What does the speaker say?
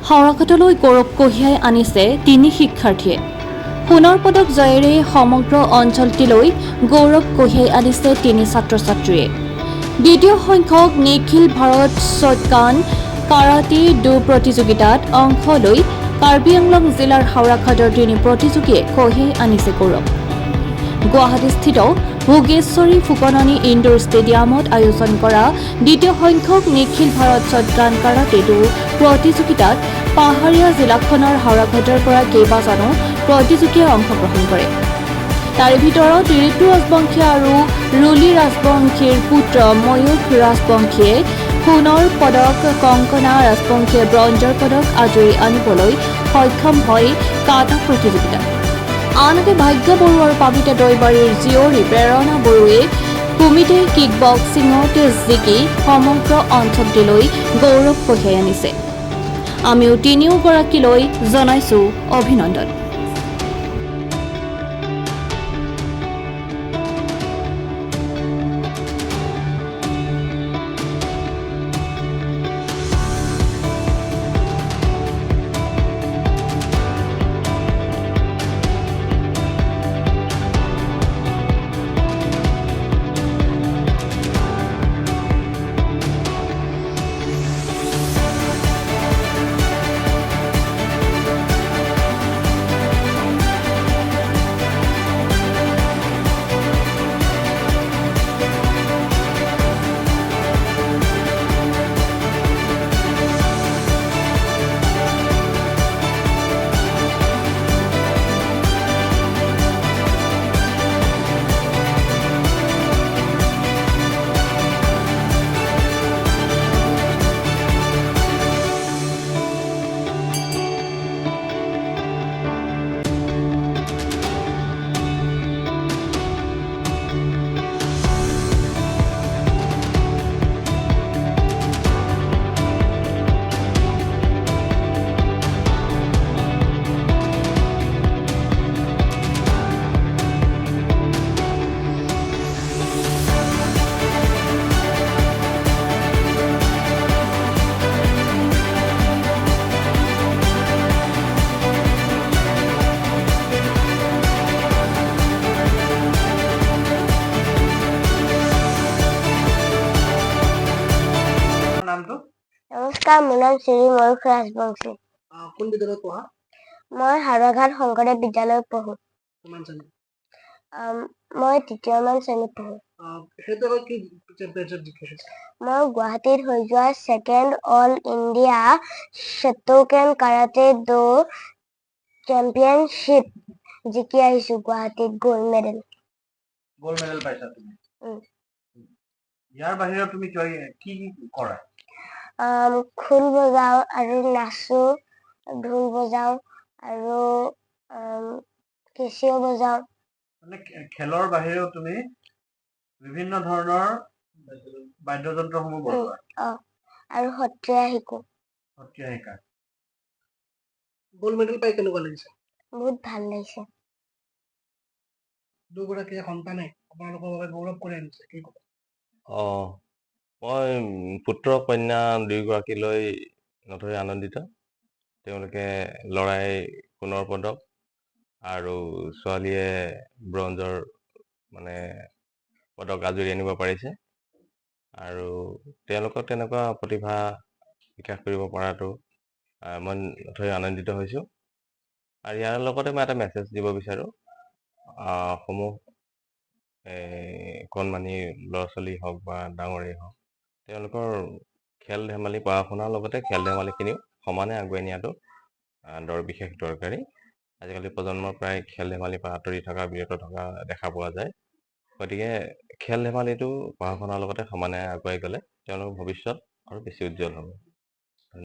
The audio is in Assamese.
হাওৰাঘাটলৈ গৌৰৱ কঢ়িয়াই আনিছে তিনি শিক্ষাৰ্থীয়ে। সোণৰ পদক জয়েৰে সমগ্ৰ অঞ্চলটিলৈ গৌৰৱ কঢ়িয়াই আনিছে তিনি ছাত্ৰ ছাত্ৰীয়ে। দ্বিতীয় সংখ্যক Nikhil Bharat shotgun karate do প্ৰতিযোগিতাত অংশ লৈ কাৰ্বি আংলং জিলাৰ হাওৰাঘাটৰ তিনি প্ৰতিযোগীয়ে কঢ়িয়াই আনিছে গৌৰৱ। গুৱাহাটীস্থিত ভোগেশ্বৰী ফুকননী ইনডোৰ ষ্টেডিয়ামত আয়োজন কৰা দ্বিতীয় সংখ্যক Nikhil Bharat shotgun karate do প্ৰতিযোগিতাত পাহাৰীয়া জিলাখনৰ হাওৰাঘাটৰ পৰা কেইবাজনো প্ৰতিযোগীয়ে অংশগ্ৰহণ কৰে। তাৰে ভিতৰত ঋতু ৰাজবংশী আৰু ৰুলি ৰাজবংশীৰ পুত্ৰ ময়ূখ ৰাজবংশীয়ে সোণৰ পদক, কংকনা ৰাজবংশীয়ে ব্ৰঞ্জৰ পদক আজুৰি আনিবলৈ সক্ষম হয় কাটা প্ৰতিযোগিতাত। আনহাতে ভাগ্য বড়ো আৰু পাবিতা দৈবাৰীৰ জীয়ৰী প্ৰেৰণা বড়োৱে কুমিটে কিক বক্সিঙত জিকি সমগ্ৰ অঞ্চলটিলৈ গৌৰৱ কঢ়িয়াই আনিছে। আমিও তিনিওগৰাকীলৈ জনাইছো অভিনন্দন। নামটো? নমস্কাৰ, মোৰ নাম শ্ৰী ময়ূখ ৰাজবংশী। কোন বিদ্যালয়ত পঢ়া? মই হাওৰাঘাট শংকৰদেৱ বিদ্যালয়ত পঢ়ো। কিমান শ্ৰেণী? মই তৃতীয় মান শ্ৰেণীত পঢ়ো। সেইটো আকৌ কি চেম্পিয়নশ্বিপ জিকিছে? মই গুৱাহাটীত হৈ যোৱা Second All India Shotokan Karate Do Championship জিকি আহিছো গুৱাহাটীত, গ'ল্ড মেডেল। গ'ল্ড মেডেল পাইছা তুমি? উম। ইয়াৰ বাহিৰেও তুমি কিবা কি কি কৰা? খোল বজাওঁ আৰু নাচো, ঢোল বজাওঁ আৰু কেচিঅ' বজাওঁ। মানে খেলৰ বাহিৰেও তুমি বিভিন্ন ধৰণৰ বাদ্যযন্ত্ৰসমূহ বজোৱা? আৰু সত্ৰীয়া শিকো। সত্ৰীয়া শিকা। গ'ল্ড মেডেল পাই কেনেকুৱা লাগিছে? বহুত ভাল লাগিছে। দুগৰাকী সন্তানে আপোনালোকৰ বাবে গৌৰৱ কৰি আনিছে, কি ক'ব? মই পুত্ৰ কন্যা দুয়োগৰাকীলৈ নথৈ আনন্দিত। তেওঁলোকে ল'ৰাই সোণৰ পদক আৰু ছোৱালীয়ে ব্ৰঞ্জৰ মানে পদক আজুৰি আনিব পাৰিছে। আৰু তেওঁলোকক তেনেকুৱা প্ৰতিভা বিকাশ কৰিব পৰাটো মই নথৈ আনন্দিত হৈছোঁ। আৰু ইয়াৰ লগতে মই এটা মেছেজ দিব বিচাৰোঁ, সমূহ কণমানি ল'ৰা ছোৱালী হওক বা ডাঙৰেই হওক, তেওঁলোকৰ খেল ধেমালি, পঢ়া শুনাৰ লগতে খেল ধেমালিখিনিও সমানে আগুৱাই নিয়াটো বিশেষ দৰকাৰী। আজিকালি প্ৰজন্মৰ প্ৰায় খেল ধেমালিৰ পৰা আঁতৰি থকা, বিৰত থকা দেখা পোৱা যায়। গতিকে খেল ধেমালিটো পঢ়া শুনাৰ লগতে সমানে আগুৱাই গ'লে তেওঁলোকৰ ভৱিষ্যত আৰু বেছি উজ্জ্বল হ'ব।